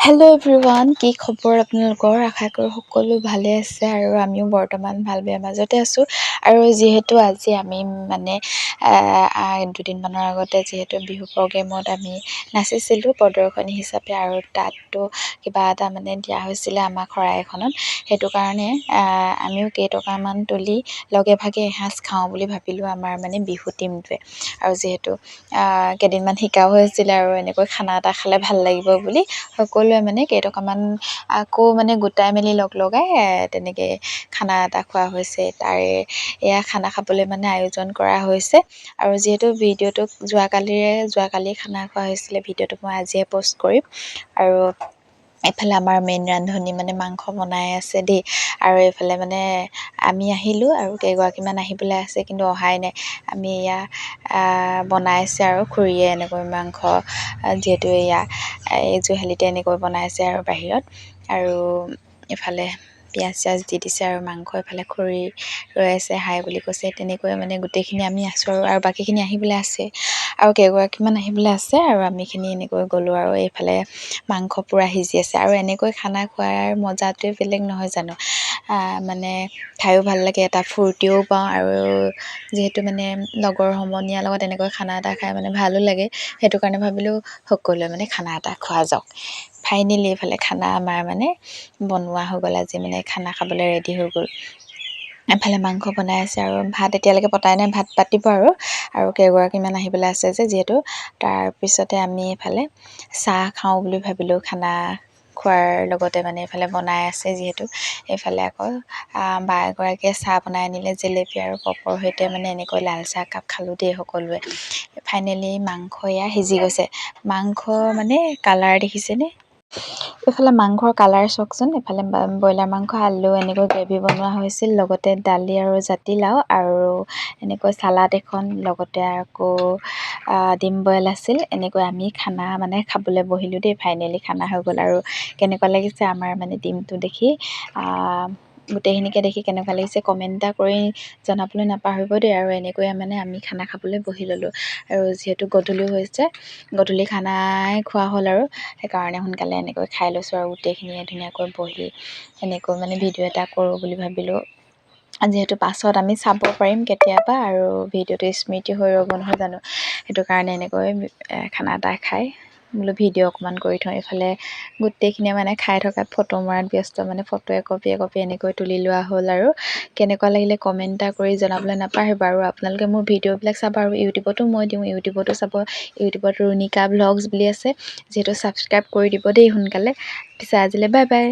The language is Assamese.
হেল্ল' এভৰিৱান, কি খবৰ আপোনালোকৰ? আশা কৰোঁ সকলো ভালে আছে আৰু আমিও বৰ্তমান ভাল বেয়া মাজতে আছোঁ। আৰু যিহেতু আজি আমি মানে দুদিনমানৰ আগতে যিহেতু বিহু প্ৰগ্ৰেমত আমি নাচিছিলোঁ প্ৰদৰ্শনী হিচাপে আৰু তাততো কিবা এটা মানে দিয়া হৈছিলে আমাক শৰাই এখনত, সেইটো কাৰণে আমিও কেইটকামান তুলি লগে ভাগে এসাঁজ খাওঁ বুলি ভাবিলোঁ আমাৰ মানে বিহু টীমটোৱে। আৰু যিহেতু কেইদিনমান শিকাও হৈছিলে আৰু এনেকৈ খানা এটা খালে ভাল লাগিব বুলি সকলোৱে মানে কেইটকামান আকৌ মানে গোটাই মেলি লগ লগাই তেনেকৈ খানা এটা খোৱা হৈছে। তাৰে এয়া খানা খাবলৈ মানে আয়োজন কৰা হৈছে। আৰু যিহেতু ভিডিঅ'টোক যোৱাকালি খানা খোৱা হৈছিলে, ভিডিঅ'টো মই আজিয়ে প'ষ্ট কৰিম। আৰু এইফালে আমাৰ মেইন ৰান্ধনি মানে মাংস বনাই আছে দেই। আৰু এইফালে মানে আমি আহিলোঁ আৰু কেইগৰাকীমান আহিবলৈ আছে, কিন্তু অহাই নাই। আমি এয়া বনাইছে আৰু খুৰীয়ে এনেকৈ মাংস, যিহেতু এয়া এই জুহালতে এনেকৈ বনাইছে আৰু বাহিৰত। আৰু এইফালে পিঁয়াজ চিয়াজ দি দিছে আৰু মাংস এইফালে খুৰী ৰৈ আছে, হাই বুলি কৈছে। তেনেকৈ মানে গোটেইখিনি আমি আছোঁ আৰু বাকীখিনি আহিবলৈ আছে আৰু কেইগৰাকীমান আহিবলৈ আছে। আৰু আমিখিনি এনেকৈ গ'লোঁ আৰু এইফালে মাংস পূৰা সিজি আছে। আৰু এনেকৈ খানা খোৱাৰ মজাটোৱে বেলেগ নহয় জানো? মানে খায়ো ভাল লাগে, এটা ফূৰ্তিও পাওঁ। আৰু যিহেতু মানে লগৰ সমনীয়াৰ লগত এনেকৈ খানা এটা খাই মানে ভালো লাগে, সেইটো কাৰণে ভাবিলোঁ সকলোৱে মানে খানা এটা খোৱা যাওক। ফাইনেলি এইফালে খানা আমাৰ মানে বনোৱা হৈ গ'ল, আজি মানে খানা খাবলৈ ৰেডি হৈ গ'ল। এফালে মাংস বনাই আছে আৰু ভাত এতিয়ালৈকে পতাই নাই, ভাত পাতিব আৰু কেইগৰাকীমান আহিবলৈ আছে যে যিহেতু। তাৰপিছতে আমি এইফালে চাহ খাওঁ বুলি ভাবিলোঁ খানা খোৱাৰ লগতে, মানে এইফালে বনাই আছে যিহেতু। এইফালে আকৌ বা এগৰাকীয়ে চাহ বনাই আনিলে জেলেপি আৰু পপৰ সৈতে, মানে এনেকৈ লাল চাহ একাপ খালোঁ দেই সকলোৱে। ফাইনেলি মাংস এয়া সিজি গৈছে। মাংস মানে কালাৰ দেখিছেনে? এইফালে মাংসৰ কালাৰ চাওকচোন। এইফালে ব্ৰইলাৰ মাংস, আলু এনেকৈ গ্ৰেভি বনোৱা হৈছিল, লগতে দালি আৰু জাতিলাও আৰু এনেকৈ চালাড এখন, লগতে আকৌ ডিম বইল আছিল। এনেকৈ আমি খানা মানে খাবলৈ বহিলোঁ দেই। ফাইনেলি খানা হৈ গ'ল। আৰু কেনেকুৱা লাগিছে আমাৰ মানে টীমটো দেখি, গোটেইখিনিকে দেখি কেনেকুৱা লাগিছে কমেণ্ট এটা কৰি জনাবলৈ নাপাহৰিব দেই। আৰু এনেকৈয়ে মানে আমি খানা খাবলৈ বহি ল'লোঁ। আৰু যিহেতু গধূলিও হৈছে, গধূলি খানাই খোৱা হ'ল আৰু সেইকাৰণে সোনকালে এনেকৈ খাই লৈছোঁ। আৰু গোটেইখিনিয়ে ধুনীয়াকৈ বহি এনেকৈ মানে ভিডিঅ' এটা কৰোঁ বুলি ভাবিলোঁ, যিহেতু পাছত আমি চাব পাৰিম কেতিয়াবা আৰু ভিডিঅ'টো স্মৃতি হৈ ৰ'ব নহয় জানো? সেইটো কাৰণে এনেকৈ খানা এটা খাই বোলো ভিডিঅ' অকণমান কৰি থওঁ। এইফালে গোটেইখিনিয়ে মানে খাই থকাত ফটো মৰাত ব্যস্ত, মানে ফটো একপি একপি এনেকৈ তুলি লোৱা হ'ল। আৰু কেনেকুৱা লাগিলে কমেণ্ট এটা কৰি জনাবলৈ নাপাহৰিব। আৰু আপোনালোকে মোৰ ভিডিঅ'বিলাক চাব আৰু ইউটিউবতো মই দিওঁ, ইউটিউবতো চাব। ইউটিউবত ৰুণিকা ভ্লগছ বুলি আছে, যিহেতু ছাবস্ক্ৰাইব কৰি দিব দেই সোনকালে। পিছে আজিলৈ বাই বাই।